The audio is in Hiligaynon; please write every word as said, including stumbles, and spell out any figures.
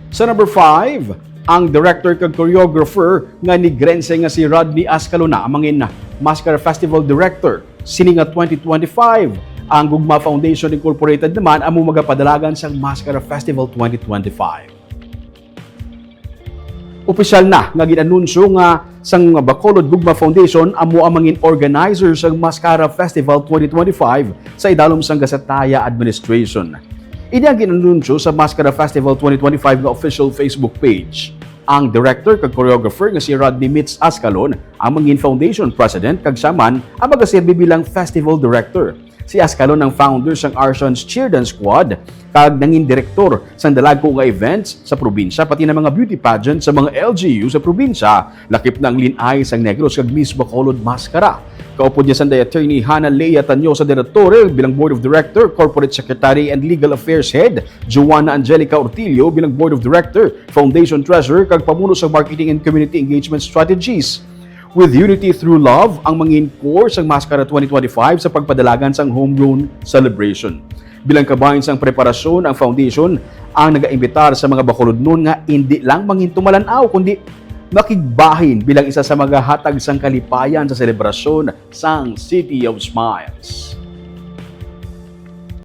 Sa number five, ang director kag choreographer nga Negrense nga si Rodney Ascalona ang mangin Mascara Festival Director sini nga twenty twenty-five. Ang Gugma Foundation Incorporated naman amo magapadalagan sang Mascara Festival twenty twenty-five. Opisyal na nga gin-anunsyo nga sang Bacolod Gugma Foundation amo ang mangin organizer sang Mascara Festival twenty twenty-five sa idalom sang Gasataya Administration. Ini ang gin-anunsyo sa Mascara Festival twenty twenty-five nga official Facebook page. Ang director kag choreographer nga si Rodney Mitz Ascalon ang mangin foundation president kag siya man ang magaserbi bilang festival director. Si Ascalon ang founder sang Arshan's Cheer Dance Squad kag nangin direktor sang dalagko nga events sa probinsya, pati na mga beauty pageant sa mga L G U sa probinsya, lakip na ang Lin-ay sang Negros kag Miss Bacolod Mascara. Kaupod niya sanday Attorney Hannah Lea Tanyosa de la Torre bilang Board of Director, Corporate Secretary and Legal Affairs Head, Joanna Angelica Ortillo bilang Board of Director, Foundation Treasurer, kag pamuno sa Marketing and Community Engagement Strategies. With Unity Through Love ang mangin core sang Mascara twenty twenty-five sa pagpadalagan sang homegrown celebration. Bilang kabahin sang preparasyon, ang foundation ang nagaimbitar sa mga Bacolodnon nga indi lang mangin tumalan-aw, kundi makigbahin bilang isa sa magahatag sang kalipayan sa selebrasyon sang City of Smiles.